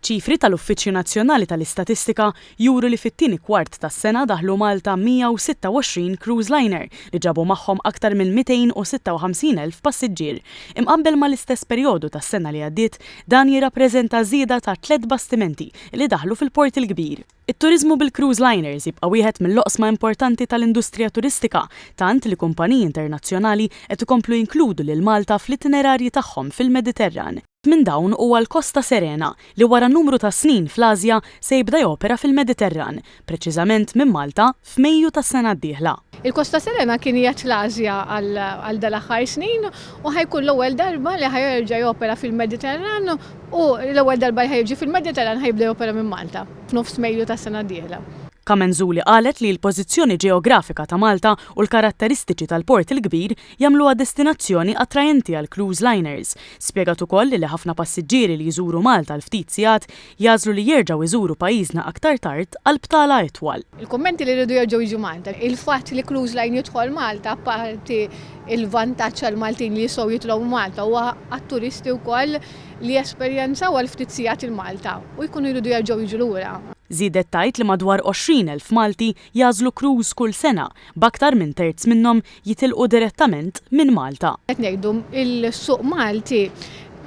Iċ-ċifri tal-Uffiċċju Nazzjonali tal-Istatistika juru li fit-tieni kwart tas-sena daħlu Malta 126 cruise liner li ġabu magħhom aktar minn 256,000 passiġġier. Imqabbel mal-istess perjodu tas-sena li għaddiet, dan jirrappreżenta żieda ta' tliet bastimenti li daħlu fil-Port il-Kbir. It-turiżmu bil-cruise liners jibqa' wieħed mill-oqsma importanti tal-industrija turistika, tant li kumpaniji internazzjonali qed ikomplu jinkludu lil Malta fl-itinerarji tagħhom fil-Mediterran. Minn dawn huwa l-Costa Serena, li wara numru ta' snin fl-Asja se jibda jopera fil-Mediterran, preċiżament minn Malta, f'Mejju tas-sena d-dieħla. Il-Costa Serena kien qiegħed l-Asja għal dal-aħħar snin u ħa jkun l-ewwel darba li ħa jerġa' jopera fil-Mediterran u l-ewwel darba li ħa jiġi fil-Mediterran ħa jibda jopera minn Malta f'nofs Mejju tas-sena d-dieħla. Camenzuli qalet li l-pożizzjoni ġeografika ta' Malta u l-karatteristiċi tal-Port il-Kbir jagħmluha destinazzjoni attraenti għall-cruise liners. Spjegat ukoll li ħafna passiġġieri li jżuru Malta għal ftit sigħat jagħżlu li jerġgħu jżuru pajjiżna aktar tard għal btala itwal. Il-kummenti li rridu jerġgħu jiġu Malta. Il-fatt li cruise line jidħol Malta apparti il-vantaġġ għall-Maltin li jistgħu jitilgħu Malta huwa għat-turisti wkoll li jesperjenzaw għal ftit sigħat il-Malta u jkunu jridu jerġgħu jiġu lura. Żiedet tgħid li madwar 20,000 Malti jagħżlu cruise kull sena, b'aktar minn terz minnhom jitilqu direttament minn Malta. Qed ngħidu il-suq Malti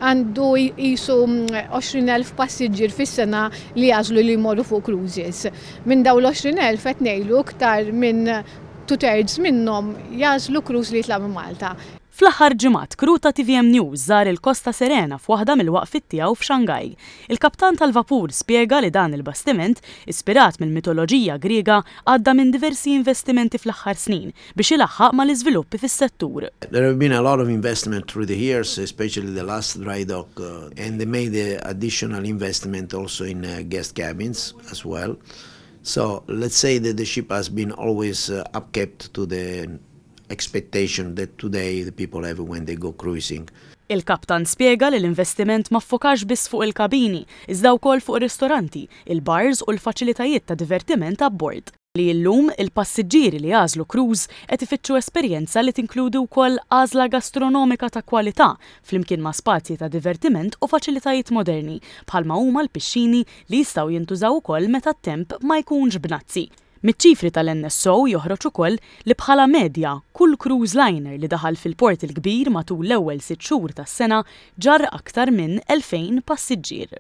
għandu qisu 20,000 passiġġier fis-sena li jagħżlu li jmorru fuq cruises. Minn dawn l-20,000 qed ngħidu iktar minn two thirds minnhom jagħżlu cruise li jitlaq minn Malta. Fl-aħħar ġimgħat, crew ta' tvm News żar il-Costa Serena f'waħda mill-waqfiet tiegħu f'Shanghai. Il-kaptan tal-vapur spjega li dan il-bastiment, ispirat mill-mitoloġija Griega, għadda minn diversi investimenti fl-aħħar snin biex ilaħħaq mal-iżviluppi fis-settur. There have been a lot of investment through the years, especially the last dry dock, and they made additional investment also in guest cabins as well. So let's say that the ship has been always upkept to the expectation that today the people have when they go cruising. Il-kaptan spjega li l-investiment ma ffokax biss fuq il-kabini, iżda wkoll fuq ir-ristoranti, il-bars u l-faċilitajiet ta' divertiment abbord. Li llum il-passiġġieri li jagħżlu cruise qed ifittxu esperjenza li tinkludi wkoll għażla gastronomika ta' kwalità flimkien ma' spazji ta' divertiment u faċilitajiet moderni bħalma huma l-pixxini li jistgħu jintużaw ukoll meta t-temp ma jkunx bnazzi. Miċ-ċifri tal-NSO joħroġ ukoll li bħala medja, kull cruise liner li daħal fil-Port il-Kbir matul l-ewwel sitt xhur tas-sena ġarr aktar minn 2,000 passiġġier.